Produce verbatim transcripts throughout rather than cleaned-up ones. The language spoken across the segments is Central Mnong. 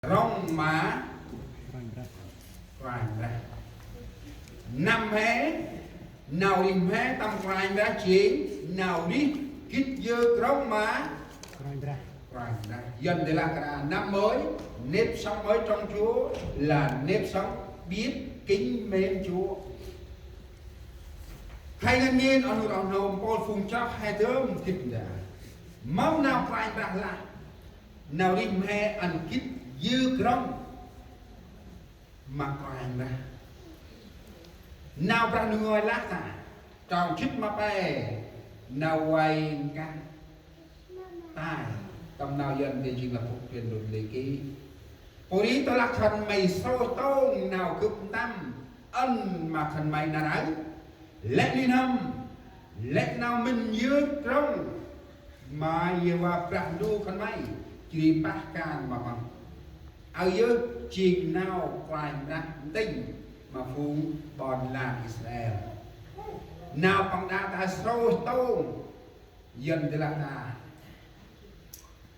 rŏng ma Kôranh Brah. Năm he, nau rêh mhe tâm Kôranh Brah jêng nau rêh gĭt yơk rŏng ma Kôranh Brah. Kôranh Brah. Yuăn dơi lah kơt năm mới, nếp sống mới trong Chúa là nếp sống biết kính mến Chúa. He ngăn ngên ăn hur oh nô mpôl phung chroh he dơm gĭt nđa. Mâm nau Kôranh Brah lah, nau rêh mhe ăn gĭt yơk rŏng ma Kôranh Brah. Nau Brah Ndu ngơi lah ta, trong jât ma pe, nau vay nkah tay, tâm nau Yuăn dơi jêng lah Phúc Truyền Luật Lệ Ký. Pô ri tơlah khân may srôih tông nau gâp ntăm ăn ma khân may nar aơ, lĕ nuih n'hâm, lĕ nau mĭn yơk rŏng ma Yêhôva Brah Ndu khân may, jêh ri pah kan ma Păng. Aơ yơh jêng nau Kôranh Brah ntĭnh ma phung ƀon lan Israel. Nau Păng đă ta srôih tông, Yuăn dơi lah ta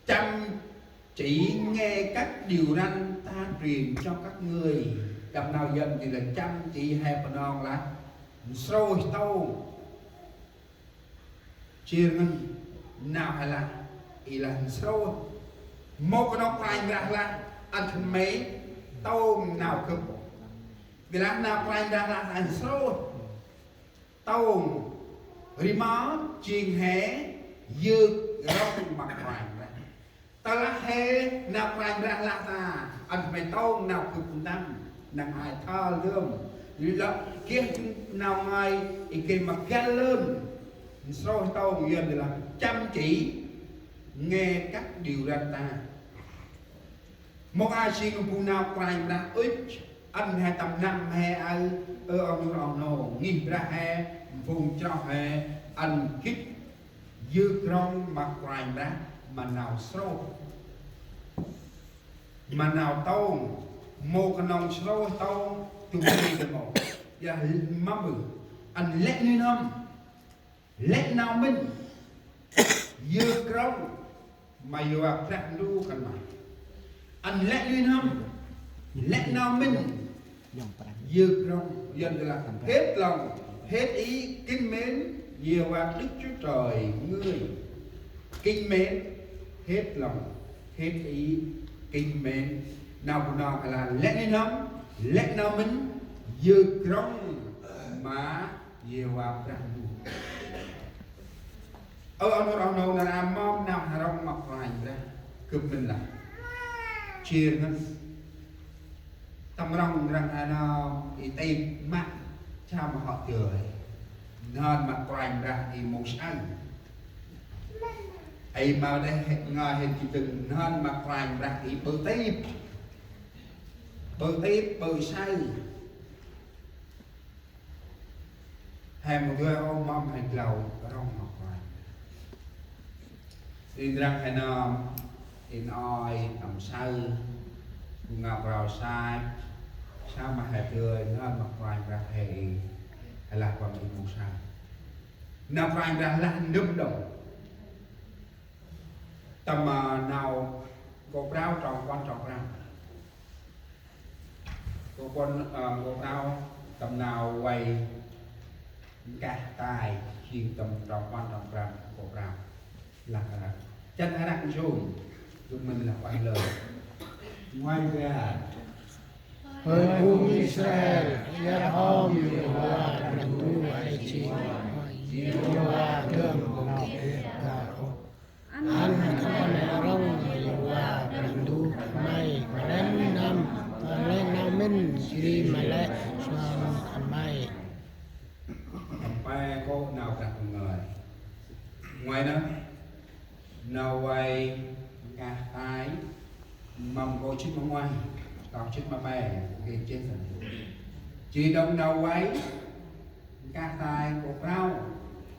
chăm chỉ nghe các điều răn ta truyền cho các ngươi. Tâm nau Yuăn dơi lah chăm chỉ he Bunong lah nsrôih tông. Jêr ngăn nau he lah, i lah nsrôih. Mâu knŏng Kôranh Brah lah ăn khân may tông nau gâp. Bi lah nau Kôranh Brah lah ăn nsrôih tông ri ma jêng he yơk rŏng ma Kôranh Brah. Tơlah he nau Kôranh Brah lah ta ăn khân may tông nau gâp ntăm, năng ai thâl dơm. Lŏ geh nau ngơi i geh ma găl lơn. Nsrôih tông Yuăn dơi lah chăm chỉ nghe các điều răn ta. Mông a jêng bu nau Kôranh Brah ŭch ăn he tâm năm he aơ, ơ oh nô oh nô, ngih Brah he, phung chroh he, ăn gĭt yơk rŏng ma Kôranh Brah ma nau srôih, ma nau tông. Mâu knŏng srôih tông, tŭm ni dơm mâu. Yơh mâm ƀư, ăn lĕ nuih n'hâm, lĕ nau mĭn yơk rŏng ma Yêhôva Brah Ndu khân may. Ăn lĕ nuih n'hâm, lĕ nau mĭn yơk rŏng, Yuăn dơi lah hết lòng, hết ý kính mến Yêhôva Đức Chúa Trời ngươi. Kính mến, hết lòng, hết ý kính mến. Nau Bunong lah lĕ nuih n'hâm, lĕ nau mĭn yơk rŏng ma Yêhôva Brah Ndu. Ơ oh nô oh nô, nar aơ mâm nau he rŏng ma Kôranh Brah gâp mĭn lah. Jêr ngăn tâm rŏng răng he nơm i tip mă, sa ma hŏ dơi. N'hơn ma Kôranh Brah i mâu saơ. Ê ma đeh ngơi hên ki dâng n'hơn ma Kôranh Brah i ƀư tip. Ƀư tip, ƀư saơ. He mâu dơi ôh mâm he glao rŏng ma Kôranh. Ri ndrăng he nơm, i nôi, tâm saơ, bu ngao brao sai, sa ma he dơi, n'hơn ma Kôranh Brah he i, he lah Păng i mâu saơ. Nau Kôranh Brah lah ndŭp đŏng. Tâm, ơ, nau Nkô̆ Prao trong puăn trong prăm. Nkô̆ puăn, ơ, Nkô̆ Prao tâm nau vay nkah tay, jêng tâm trong puăn trong prăm Nkô̆ Prao. Lah, lah. Chăn hơrăk nsum, dŭm mĭn lah ueh lơ. Ngoai ƀă. Hơi phung Israel, iăt hom Yêhôva Brah Ndu aơ jêng Yêhôva dơm bông geh bar ôh. Ăn khân may rŏng ma Yêhôva Brah Ndu khân may, ma lĕ nuih n'hâm, ma lĕ nau mĭn, jêh ri ma lĕ suan khân may. Khân may kŏ nau Brah Ndu ngơi. Ngoai nơh, nau vay nkah tay, mâm nkô̆ jât ma ngoai, trong jât ma pe, geh jêh. Jêh đŏng nau vay nkah tay Nkô̆ Prao,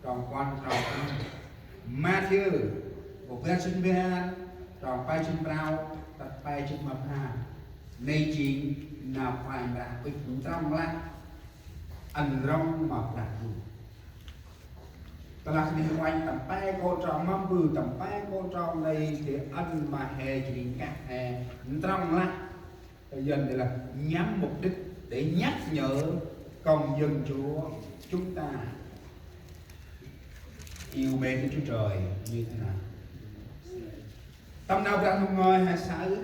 trong puăn trong prăm. Mathiơ, nkô̆ bar jât bar, trong pe jât prao, tât pe jât ma pham. Nây jêng nau Kôranh Brah ŭch ntrŏng lah ăn rŏng ma Brah Ndu. Tơlah khân may uănh tâm pe kôl trong, mâm ƀư tâm pe kôl trong nây, thì ăn ma he jêh ri nkah he ntrŏng lah. Yơn, đây là nhằm mục đích để nhắc nhở công dân Chúa chúng ta yêu mến Đức Chúa Trời như thế nào. Tâm nau Brah Ndu ngơi he saơ.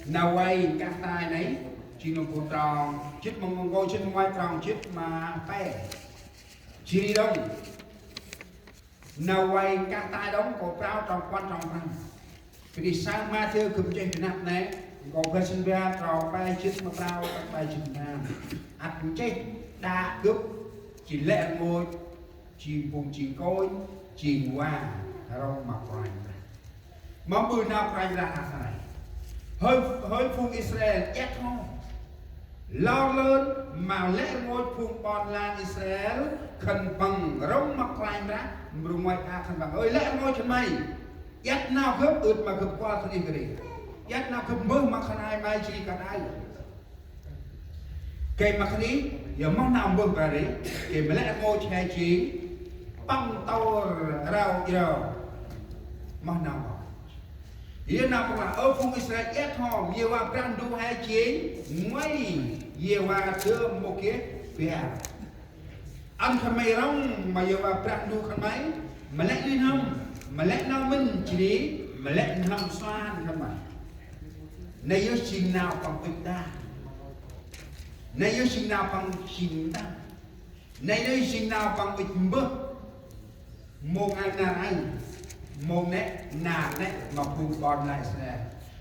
Nau vay nkah tay nây, jêng nơm bu trong jât ma ngăn, nkô̆ jât ma nguay, trong jât ma pe. Jêh ri đŏng, nau vay nkah tay đŏng, nkô̆ prao trong puăn trong prăm. Kơt nđa saơ Mathiơ gâp nchih nđâp nây, nkô̆ bar jât ma bar, trong pe jât ma prao, pe jât ma prăm. Ăt nchih đă gâp jêng lĕ rngôch, jêng phung jêng kônh, jêng va rŏng ma Kôranh Brah. Mâm ƀư nau Kôranh Brah lah nây. Hơi, hơi phung Israel iăt hŏm. Lor lơn ma lĕ rngôch phung ƀon lan Israel khân păng rŏng ma Kôranh Brah, mrô ngoai a khân păng: Ơi lĕ rngôch khân may, iăt nau gâp ŭch ma gâp kuăl khân ay ndri. Iăt nau gâp mbơh ma khân ay may jêh ri khân ay. Gay ma khân ay, ya moh nau mbơh ba ri, gay ma lĕ rngôch he jêng păng tôr rao jrao. Moh nau mbơh. Yơn nau păng lah: Ơ phung Israel iăt hŏm, Yêhôva Brah Ndu he jêng nguay, Yêhôva dơm mâu geh bar. Ăn khân may rŏng ma Yêhôva Brah Ndu khân may ma lĕ nuih n'hâm, ma lĕ nau mĭn jêh ri ma lĕ n'hâm suan khân may. Nây yơh jêng nau păng ŭch đă. Nây yơh jêng nau păng jêng đă. Nây yơh jêng nau păng ŭch mbơh. Mông ay nar ay, mông nĕ nar nĕ ma phung ƀon lan Israel.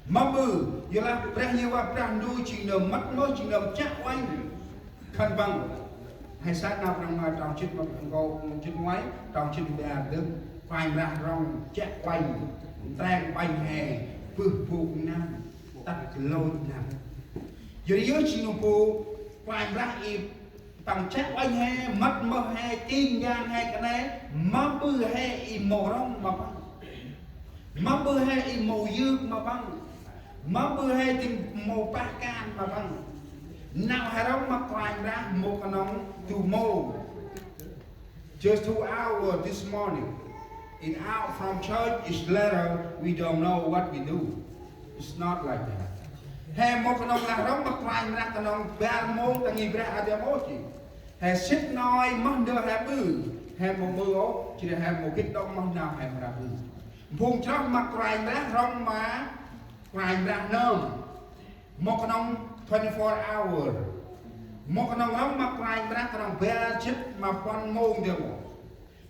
Mâm ƀư, yorlah Brah Yêhôva Brah Ndu jêng nơm mât mơh, jêng nơm chiă uănh khân păng. He saơ nau Brah Ndu ngơi trong jât ma, nkô̆ jât ma nguay, trong jât ma bar dơm: Kôranh Brah rŏng chiă uănh, ntreng uănh he bơh bôk năm, tât lôch năm. Yor ri yơh jêng nơm bu Kôranh Brah i păng chiă uănh he, mât mơh he, jêng yang he kơt nây, mâm ƀư he i mâu rŏng ma păng. Mâm ƀư he i mâu yơk ma păng. Mâm ƀư he jêng mâu pah kan ma păng. Nau he rŏng ma Kôranh Brah mâu knŏng du mông. Just two hours this morning. In out from church is later, we don't know what we do. It's not like that. He mâu knŏng lah rŏng ma Kôranh Brah knŏng bar mông ta ngih Brah a dê mâu jêh. He sĭt nôi moh ndơ he ƀư, he mâu ƀư ôh, jêh ri he mâu gĭt đŏng moh nau he mra ƀư. Phung chroh ma Kôranh Brah rŏng ma Kôranh Brah nơm. Mâu knŏng twenty-four hour. Mâu knŏng rŏng ma Kôranh Brah knŏng bar jât ma puăn mông dê mâu.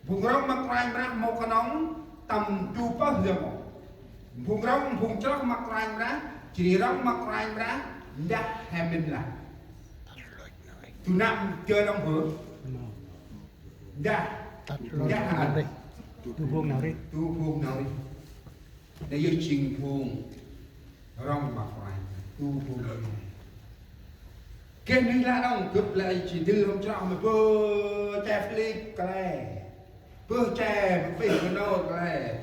Phung rŏng ma Kôranh Brah mâu knŏng tâm du pơh dê mâu. Phung rŏng, phung chroh ma Kôranh Brah, jêh ri rŏng ma Kôranh Brah, ndah he mĭn lah. Du năm dơi đŏng bơh. Ndah. Ndah hăn. Du phung nau rêh. Du phung nau rêh. Nây yơh jêng phung rŏng ma Kôranh, du phung rŏng. Geh nuyh lah đŏng, gâp lĕ jêh dâng hôm chroh ma bơh che Philip kăl e. Bơh che, bơh pih, bơh nôk kăl e.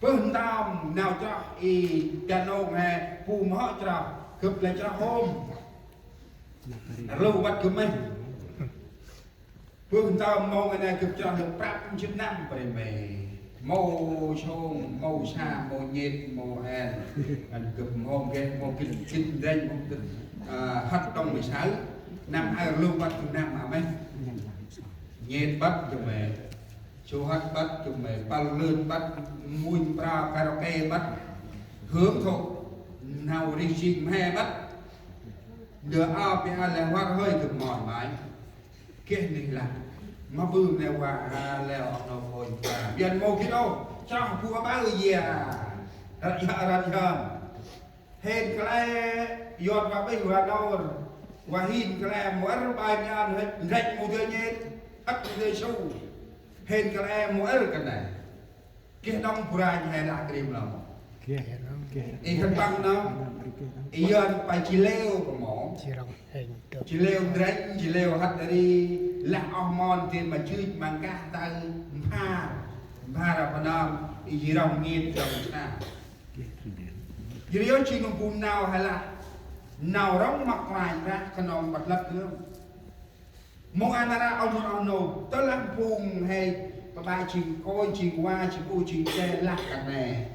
Bơh ntơm nau chroh i Đà Nẵng he, bu mâu chroh, gâp lĕ chroh hôm. Rlu văt gâp meh. Bơh ntơm mông a nây gâp chroh lĕ prăp jât năm bri mê. Mâu sông, mâu sa, mâu nhêt, mâu en. Ăn gâp mâu geh, mâu gĭt, gĭt ndrănh, mâu gĭt, a, hăt đŏng mê saơ. Năm aơ rlu văt gâp năm a mê. Nhêt băt gâp mê. Sô hăt băt gâp mê. Păl lưn băt, munh pra karaoke băt. Hưởng thụ nau rêh jêng mhe băt. Ndơ a pê a lĕ huăr hơi gâp mâu mai. Geh nuyh lah. Ma bơh nê va a leo oh nô kônh va. Biăn mâu gĭt ôh. Chroh bu aƀaơ yê a. Răt yă răt yơn. Hên kăl e yot va bêh va nôr. Va hên kăl e mâu ơr bai mian hên. Ndrăch mâu dơi nhêt. Hăt mâu dơi su. Hên kăl e mâu ơr kăl e. Geh đŏng bu ranh he lah krim lah mâu. Geh, geh. I khân păng nơh. I yơn pa ji leo kơ mâu. Ji rŏng hên tŭ. Ji leo ndrănh, ji leo hăt ri, lah oh mon dê ma jưch ma nkah tay mphar. Mphar a pa nơm, i ji rŏng ngêt rŏng sa. Geh. Ji ri yơh jêng nơm bu nau he lah. Nau rŏng ma Kôranh Brah knŏng băt lăp gơm. Mâu ăn nar aơ oh nô, oh nô, tơlah phung he, pă ƀă jêng kônh, jêng wa, jêng u, jêng che lah kơt nê.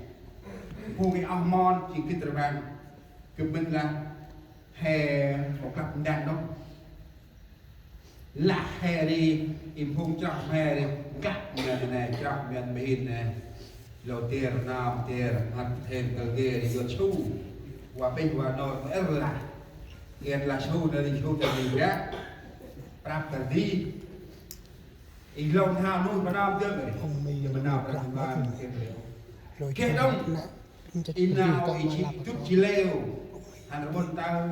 Phung he oh mon, jêng gĭt rvăng. Gâp mĭn lah he, mâu klăp ndăng đŏng. Lah he ri, i phung chroh he ri, klăp mian nê, chroh mian mhin nê. Lô tiêr, nam tiêr, hăt thêm kơ gê ri, yơh su. Wa bêh, wa nô, mâu êr lah. Geh lah su nê ri, su ta ri ƀiă. Prăp kơ di. I lŏng hao nuih ma nơm dơm ri. Ma nơm prăp ma dơm ri. Geh đŏng. I nau i jêh dŭt jêh leo. Hăn rƀŭn tơ.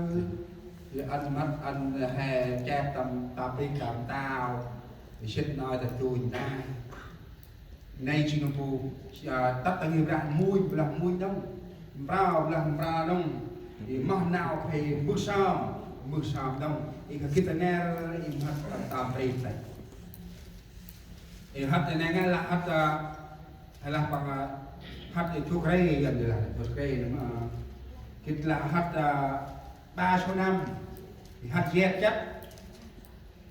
Lĕ ăn măt ăn he chep tâm ta prik tâm tao. Sĭt nau ta tunh ta. Nây jêng bu, a, tât ta ngih brah munh, brah munh đŏng. Mprao, brah mprao đŏng. I moh nau phê mbơh sơm, mbơh sơm đŏng. I kơ gĭt ta ner, i măt tâm ta prik ta. I hăt i nê ngai lah hăt, a, lah păng, a, hăt i thuk rê, yơn i lah thuk rê nê ma. Gĭt lah hăt, a, ba số năm. I hăt jet chất.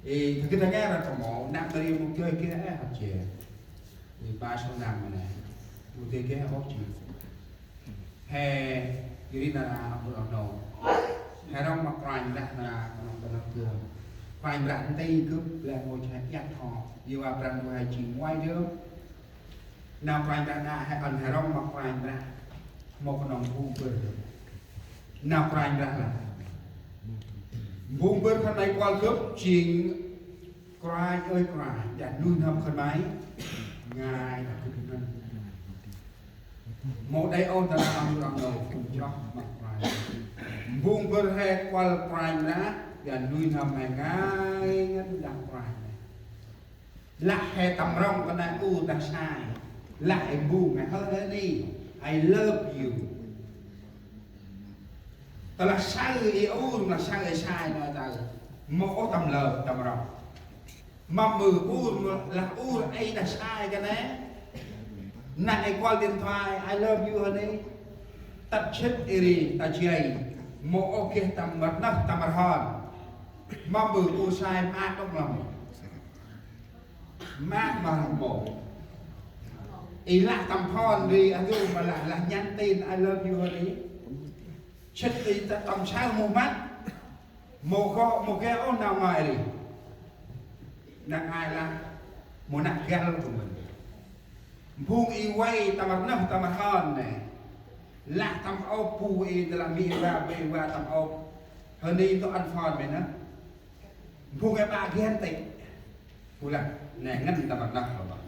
I kơ gĭt ta ngai ră kơ mâu, năk ta ri mâu dơi geh, ê, hăt jet. I ba số năm nê. Mâu dơi geh ôh jêh. He, ri nar aơ oh nô, oh nô. He rŏng ma Kôranh Brah nar aơ, oh nô, oh nô. Kôranh Brah nti gâp lĕ mâu jêh iăt hŏ. Yua Brah Ndu he jêng ngoai dơm. Nau Kôranh Brah nar aơ he ăn he rŏng ma Kôranh Brah. Mâu knŏng phung bơr. Nau Kôranh Brah lah. Phung bơr khân may kuăl gâp jêng Kôranh ơi Kôranh, jan nuih n'hâm khân may ngai ta gâp ngăn. Mâu đei ôh ta nau ăn rŏng nô, phung chroh ma Kôranh. Phung bơr he kuăl Kôranh Brah, jan nuih n'hâm he ngai ngăn đah Kôranh. Lah he tâm rŏng kơ nê u đah sai. Lah he bu ngai hơi hơi ni. I love you. Tơlah saơ i ur, lah saơ i sai nê ta. Mâu ôh tâm lơ, tâm rŏng. Ma mbơh ur, lah ur i đah sai kơ nê. Năng i kuăl điện thoại, I love you honey. Tât sĭt i ri, ta jay. Mâu ôh geh tâm rnơh, tâm rhơn. Ma mbơh ur sai maak đŏng lăm. Maak ma mâu. I lah tâm phone ri, a du ma lah, lah nhắn tin, I love you honey. Sĭt i ta tâm saơ mâu măt. Mâu geh, mâu geh ôh nau ngơi ri. Năng ai lah, mâu năk găl kơ mĭn. Phung i vay tâm rnơh tâm rhơn nê. Lah tâm ôp bu i tơlah mi wa, bê wa tâm ôp. Honey tơ ăn phone mê nê. Phung i ƀă ghen tê. Bu lah, nê ngăn tâm rnơh tâm rhơn.